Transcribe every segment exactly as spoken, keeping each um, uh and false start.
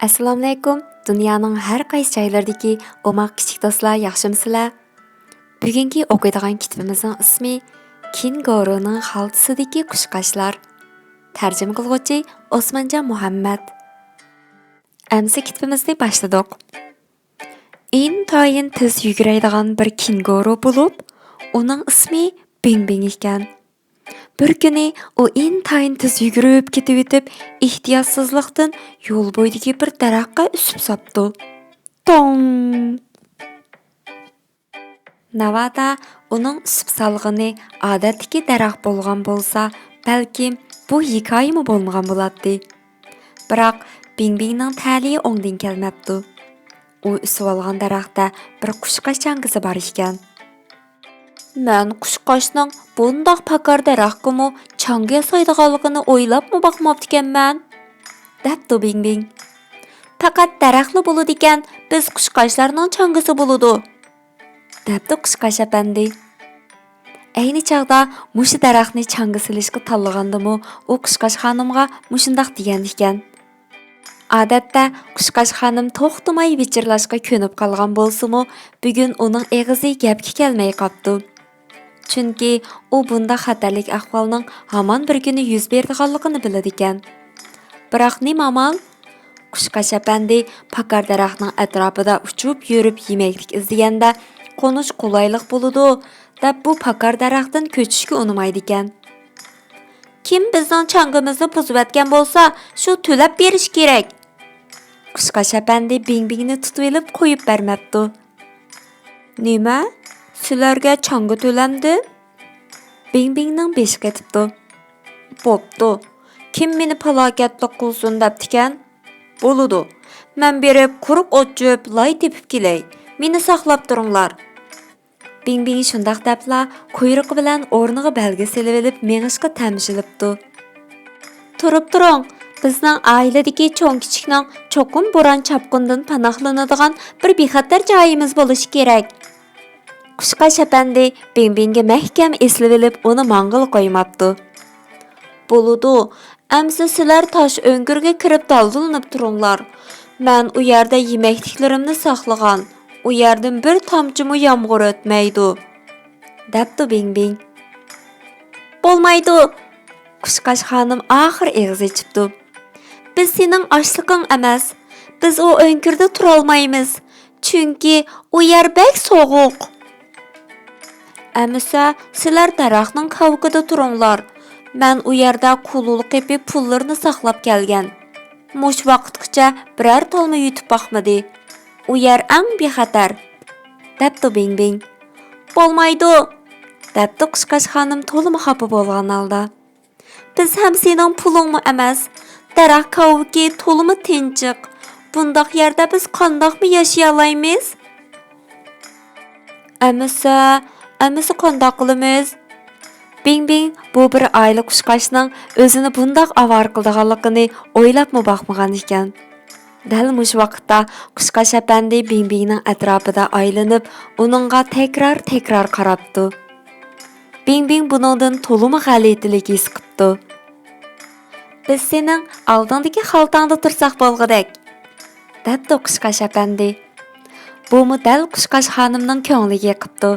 ئەسسالامۇئەلەيكۇم، دۇنيانىڭ ھەر قايسى جايلىرىدىكى ئوماق كىچىك دوستلار، ياخشىمۇسىلەر؟ بۈگۈنكى ئوقۇيدىغان كىتابىمىزنىڭ ئىسمى كېنگۇرۇنىڭ خالتىسىدىكى قۇشقاچلار. تەرجىمە قىلغۇچى ئوسمانجان مۇھەممەت. ئەمسە كىتابىمىزنى باشلىدۇق. ئىنتايىن تېز يۈگۈرەيدىغان بىر كېنگۇرۇ بولۇپ، ئۇنىڭ ئىسمى بىڭ بىڭ ئىكەن. بىر كۈنى ئۇ ئىنتايىن تېز يۈگۈرۈپ كېتىۋېتىپ، ئېھتىياتسىزلىقتىن يول بويىدىكى بىر دەرەخكە ئۈسۈپ ساپتۇ. توڭ! ناۋادا ئۇنىڭ ئۈسۈپ سالغىنى ئادەتتىكى دەرەخ بولغان بولسا، بەلكىم بۇ ھېكايىمۇ بولمىغان بولاتتى. بىراق بىڭ بىڭنىڭ تەلىيى ئوڭدىن كەلمەپتۇ. ئۇ ئۈسۈۋالغان دەرەختە بىر قۇشقاچ چاڭگىسى بار ئىكەن. مەن قۇشقاچنىڭ بۇنداق پاكار دەرەخكىمۇ چاڭگا ياسايدىغانلىقىنى ئويلاپمۇ باقماپتىكەنمەن، دەپتۇ بىڭ بىڭ. پەقەت دەرەخلا بولىدىكەن، بىز قۇشقاچلارنىڭ چاڭگىسى بولىدۇ، دەپتۇ قۇشقاچ ئەپەندى. ئەينى چاغدا مۇشۇ دەرەخنى چاڭگا سېلىشقا تاللىغاندىمۇ، ئۇ قۇشقاچ خانىمغا مۇشۇنداق دېگەن ئىكەن. ئادەتتە قۇشقاچ خانىم توختىماي ۋىچىرلاشقا كۆنۈپ قالغان بولسىمۇ، بۈگۈن ئۇنىڭ ئېغىزى گەپكە كەلمەي قاپتۇ. چۈنكى ئۇ بۇنداق خەتەرلىك ئەھۋالنىڭ ھامان بىر كۈنى يۈز بېرىدىغانلىقىنى بىلىدىكەن. بىراق نېمە ئامال؟ قۇشقاچ ئەپەندى پاكار دەرەخنىڭ ئەتراپىدا ئۇچۇپ يۈرۈپ يېمەكلىك ئىزدىگەندە، قونۇش قولايلىق بولىدۇ، دەپ بۇ پاكار دەرەختىن كۆچۈشكە ئۇنىمايدىكەن. كىم بىزنىڭ چاڭگىمىزنى بۇزۇۋەتكەن بولسا، شۇ تۆلەپ بېرىشى كېرەك. قۇشقاچ ئەپەندى بىڭ بىڭنى تۇتۇۋېلىپ قويۇپ بەرمەپتۇ. نېمە؟ سىلەرگە چاڭگا تۆلەمدىم؟ بىڭ بىڭنىڭ بېشى قېتىپتۇ. بوپتۇ. كىم مېنى پالاكەتلىك قىلسۇن دەپتىكەن؟ بولىدۇ. مەن بېرىپ قۇرۇق ئوت-چۆپ، لاي تېپىپ كېلەي. مېنى ساقلاپ تۇرۇڭلار. بىڭ بىڭ شۇنداق دەپلا قۇيرۇقى بىلەن ئورنىغا بەلگە سېلىۋېلىپ مېڭىشقا تەمشىلىپتۇ. تۇرۇپ تۇرۇڭ، بىزنىڭ ئائىلىدىكى چوڭ-كىچىكنىڭ چوقۇم بوران-چاپقۇندىن پاناھلىنىدىغان بىر بىخەتەر جايىمىز بولۇشى كېرەك. قۇشقاچ ئەپەندى بىڭ بىڭگە مەھكەم ئېسىلىۋېلىپ ئۇنى ماڭغىلى قويماپتۇ. بولىدۇ، ئەمسە سىلەر تاش ئۆڭكۈرگە كىرىپ دالدىلىنىپ تۇرۇڭلار. مەن ئۇ يەردە يېمەكلىكلىرىمنى ساقلىغان. ئۇ يەردىن بىر تامچىمۇ يامغۇر ئۆتمەيدۇ، دەپتۇ بىڭ بىڭ. بولمايدۇ! قۇشقاچ خانىم ئاخىر ئېغىز ئېچىپتۇ. بىز سېنىڭ ئاشلىقىڭ ئەمەس. بىز ئۇ ئۆڭكۈردە تۇرالمايمىز. چۈنكى ئۇ يەر بەك سوغۇق. ئەمىسە، سىلەر دەرەخنىڭ كاۋىكىدا تۇرۇڭلار. مەن ئۇ يەردە قۇلۇل قېپىپ پۇللىرىنى ساقلاپ كەلگەن. مۇشۇ ۋاقىتقىچە بىرەر تالمۇ يۇتۇپ باقمىدى. ئۇ يەر ئەڭ بىخەتەر، دەپتۇ بىڭ بىڭ. بولمايدۇ، دەپتۇ قۇشقاچ خانىم تولىمۇ خاپا بولغان ھالدا. بىز ھەم سېنىڭ پۇلۇڭمۇ ئەمەس. دەرەخ كاۋىكى تولىمۇ تىنچىق. بۇنداق يەردە بىز قانداقمۇ ياشىيالايمىز؟ ئەمىسە، ئەمىسە قانداق قىلىمىز؟ بىڭ بىڭ بۇ بىر ئائىلە قۇشقاچنىڭ ئۆزىنى بۇنداق ئاۋارە قىلىدىغانلىقىنى ئويلاپمۇ باقمىغان ئىكەن. دەل مۇشۇ ۋاقىتتا قۇشقاچ ئەپەندى بىڭ بىڭنىڭ ئەتراپىدا ئايلىنىپ، ئۇنىڭغا تەكرار-تەكرار قاراپتۇ. بىڭ بىڭ بۇنىڭدىن تولىمۇ غەلىتىلىك ھېس قىپتۇ. بىز سېنىڭ ئالدىڭدىكى خالتاڭدا تۇرساق بولغۇدەك، دەپتۇ قۇشقاچ ئەپەندى. بۇمۇ دەل قۇشقاچ خانىمنىڭ كۆڭلىگە يېقىپتۇ.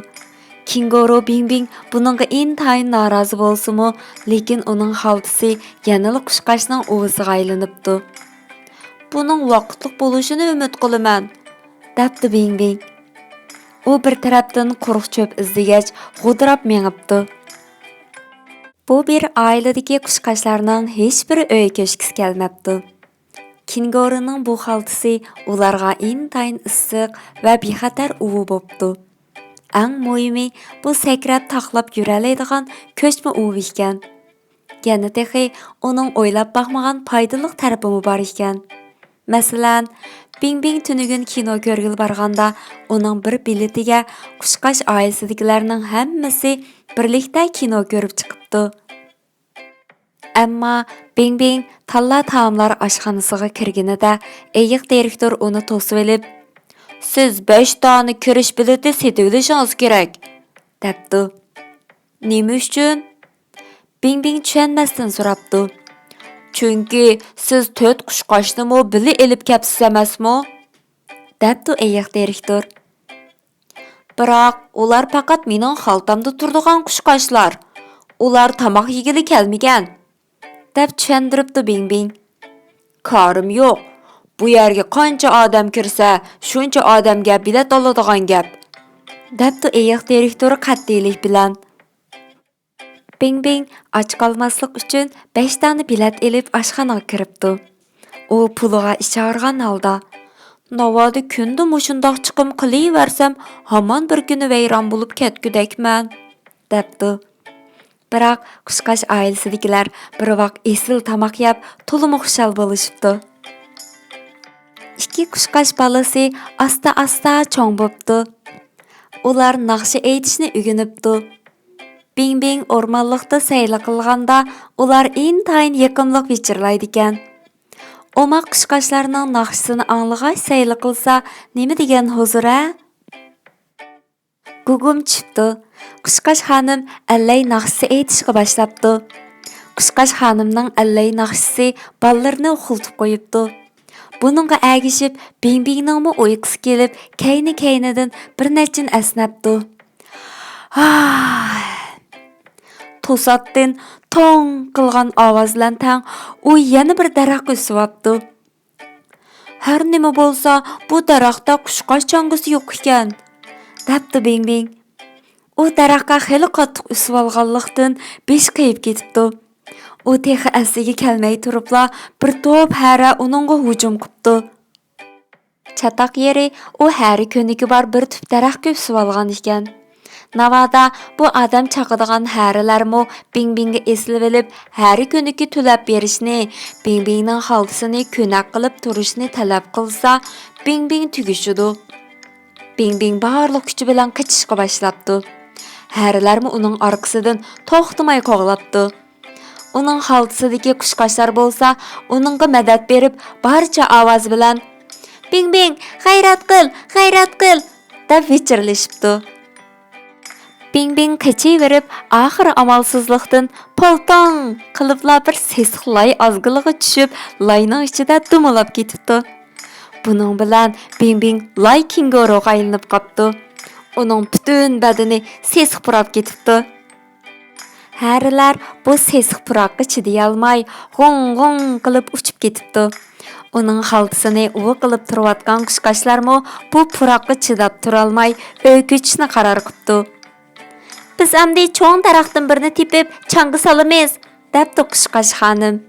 كېنگۇرۇ بىڭ بىڭ بۇنىڭغا ئىنتايىن نارازى بولسىمۇ، لېكىن ئۇنىڭ خالتىسى يەنىلا قۇشقاچنىڭ ئۇۋىسىغا ئايلىنىپتۇ. بۇنىڭ ۋاقىتلىق بولۇشىنى ئۈمىد قىلىمەن، دەپتۇ بىڭ بىڭ. ئۇ بىر تەرەپتىن قۇرۇق چۆپ ئىزدىگەچ، غودراپ مېڭىپتۇ. بۇ بىر ئائىلىدىكى قۇشقاچلارنىڭ ھېچبىرى ئۆي كۆچكۈسى كەلمەپتۇ. كېنگۇرۇنىڭ بۇ خالتىسى ئۇلارغا ئىنتايىن ئىسسىق ۋە بىخەتەر ئۇۋا بوپتۇ. ئەڭ مۇھىمى، بۇ سەكرەپ تاقلاپ يۈرەلەيدىغان كۆچمە ئۇۋا ئىكەن. يەنە تېخى ئۇنىڭ ئويلاپ باقمىغان پايدىلىق تەرىپىمۇ بار ئىكەن. مەسىلەن، بىڭ بىڭ تۈنۈگۈن كىنو كۆرگىلى بارغاندا، ئۇنىڭ بىر بېلىتىگە قۇشقاچ ئائىلىسىدىكىلەرنىڭ ھەممىسى بىرلىكتە كىنو كۆرۈپ چىقىپتۇ. ئەمما بىڭ بىڭ تاللا تائاملار ئاشخانىسىغا كىرگىنىدە، ئېيىق دىرېكتور ئۇنى توسۇۋېلىپ، «سىز بەش دانە كىرىش بېلىتى سېتىۋېلىشىڭىز كېرەك» دەپتۇ. «نېمە ئۈچۈن؟» بىڭ بىڭ چۈشەنمەستىن سوراپتۇ. چۈنكى سىز تۆت قۇشقاچنىمۇ بىللە ئېلىپ كەپسىز ئەمەسمۇ؟ دەپتۇ ئېيىق دىرېكتور. بىراق ئۇلار پەقەت مېنىڭ خالتامدا تۇرىدىغان قۇشقاچلار. ئۇلار تاماق يېگىلى كەلمىگەن، دەپ چۈشەندۈرۈپتۇ بىڭبىڭ. كارىم يوق. بۇ يەرگە قانچە ئادەم كىرسە، شۇنچە ئادەمگە بېلەت ئالىدىغان گەپ، دەپتۇ ئېيىق دىرېكتورى قەتئىيلىك بىلەن. بىڭبىڭ ئاچ قالماسلىق ئۈچۈن بەش دانە بېلەت ئېلىپ ئاشخانىغا كىرىپتۇ. ئۇ پۇلىغا ئىچ ئاغرىغان ھالدا، ناۋادا كۈندە مۇشۇنداق چىقىم قىلىۋەرسەم، ھامان بىر كۈنى ۋەيران بولۇپ كەتكۈدەكمەن، دەپتۇ. بىراق قۇشقاچ ئائىلىسىدىكىلەر بىر ۋاق ئېسىل تاماق يەپ، تولىمۇ خۇشال بولۇشۇپتۇ. ئىككى قۇشقاچ بالىسى ئاستا-ئاستا چوڭ بوپتۇ. ئۇلار ناخشا ئېيتىشنى ئۆگىنىپتۇ. بىڭبىڭ ئورمانلىقتا سەيلە قىلغاندا، ئۇلار ئىنتايىن يېقىملىق ۋىچىرلايدىكەن. ئوماق قۇشقاچلارنىڭ ناخشىسىنى ئاڭلىغاچ سەيلە قىلسا، نېمە دېگەن ھۇزۇر-ھە؟ گۇگۇم چۈشۈپتۇ. قۇشقاچ خانىم ئەللەي ناخشىسى ئېيتىشقا باشلاپتۇ. قۇشقاچ خانىمنىڭ ئەللەي ناخشىسى بالىلىرىنى ئۇخلىتىپ قويۇپتۇ. بۇنىڭغا ئەگىشىپ، بىڭبىڭنىڭمۇ ئۇيقۇسى كېلىپ، كەينى-كەينىدىن بىر نەچچىنى ئەسنەپتۇ. ھاي! توساتتىن توڭ قىلغان ئاۋاز بىلەن تەڭ ئۇ يەنە بىر دەرەخكە ئۈسۈۋاپتۇ. ھەر نېمە بولسا، بۇ دەرەختە قۇشقاچ چاڭگىسى يوق ئىكەن، دەپتۇ بىڭبىڭ. ئۇ دەرەخكە خېلى قاتتىق ئۈسۈۋالغانلىقتىن، بېشى قېيىپ كېتىپتۇ. ئۇ تېخى ئەسلىگە كەلمەي تۇرۇپلا، بىر توپ ھەرە ئۇنىڭغا ھۇجۇم قىپتۇ. چاتاق يېرى ئۇ ھەرە كۆنىكى بار بىر تۈپ دەرەخكە ئۈسۈۋالغان ئىكەن. ناۋادا بۇ ئادەم چاقىدىغان ھەرىلەرمۇ بىڭبىڭگە ئېسىلىۋېلىپ، ھەرە كۆنىكى تۆلەپ بېرىشنى، بىڭبىڭنىڭ خالتىسىنى كۆنەك قىلىپ تۇرۇشنى تەلەپ قىلسا، بىڭبىڭ تۈگىشىدۇ. بىڭبىڭ بارلىق كۈچى بىلەن قېچىشقا باشلاپتۇ. ھەرىلەرمۇ ئۇنىڭ ئارقىسىدىن توختىماي قوغلاپتۇ. ئۇنىڭ خالتىسىدىكى قۇشقاچلار بولسا ئۇنىڭغا مەدەت بېرىپ، بارچە ئاۋازى بىلەن، بىڭبىڭ، غەيرەت قىل، غەيرەت قىل، دەپ ۋىچىرلىشىپتۇ. بىڭبىڭ قېچىۋېرىپ، ئاخىرى ئامالسىزلىقتىن پالتاڭ قىلىپلا بىر سېسىق لاي ئازگىلىغا چۈشۈپ، لاينىڭ ئىچىدە دومىلاپ كېتىپتۇ. بۇنىڭ بىلەن بىڭبىڭ لاي كېڭگۇرۇغا ئايلىنىپ قاپتۇ. ئۇنىڭ پۈتۈن بەدىنى سېسىق پۇراپ كېتىپتۇ. ھەرىلەر بۇ سېسىق پۇراققا چىدىيالماي، غوڭ-غوڭ قىلىپ ئۇچۇپ كېتىپتۇ. ئۇنىڭ خالتىسىنى ئۇۋا قىلىپ تۇرۇۋاتقان قۇشقاچلارمۇ بۇ پۇراققا چىداپ تۇرالماي، ئۆيگە كۆچۈشنى قارار قىپتۇ. بىز ئەمدى چوڭ دەرەختىن بىرنى تېپىپ، چاڭگا سالىمىز، دەپتۇ قۇشقاچ خانىم.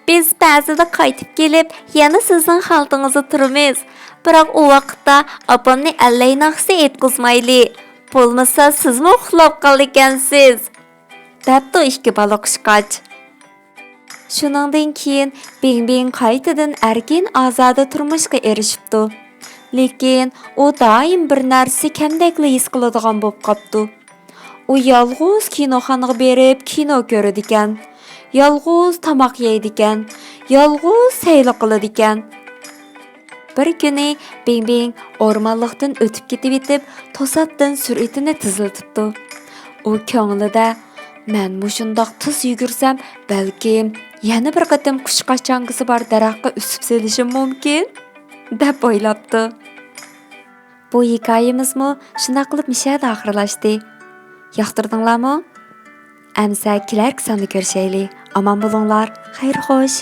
بىز بەزىدە قايتىپ كېلىپ، يەنە سىزنىڭ خالتىڭىزدا تۇرىمىز. بىراق ئۇ ۋاقىتتا ئاپامنى ئەللەي ناخشىسى ئېيتقۇزمايلى. بولمىسا سىزمۇ ئۇخلاپ قالىدىكەنسىز، دەپتۇ ئىككى بالا قۇشقاچ. شۇنىڭدىن كېيىن بىڭبىڭ قايتىدىن ئەركىن ئازادە تۇرمۇشقا ئېرىشىپتۇ. لېكىن ئۇ دائىم بىر نەرسە كەمدەكلا ھېس قىلىدىغان بولۇپ قاپتۇ. ئۇ يالغۇز كىنوخانىغا بېرىپ كىنو كۆرىدىكەن. يالغۇز تاماق يەيدىكەن. يالغۇز سەيلە قىلىدىكەن. بىر كۈنى بىڭبىڭ ئورمانلىقتىن ئۆتۈپ كېتىۋېتىپ، توساتتىن سۈرئىتىنى تېزلىتىپتۇ. ئۇ كۆڭلىدە، مەن مۇشۇنداق تېز يۈگۈرسەم، بەلكىم يەنە بىر قېتىم قۇشقاچ چاڭگىسى بار دەرەخكە ئۈسۈپ سېلىشىم مۇمكىن، دەپ ئويلاپتۇ. بۇ ھېكايىمىزمۇ شۇنداق قىلىپ مۇشۇ يەردە ئاخىرلاشتى. ياقتۇردۇڭلارمۇ؟ ئەمسە كېلەركى ساندا كۆرۈشەيلى. ئامان بولۇڭلار. خەير خوش.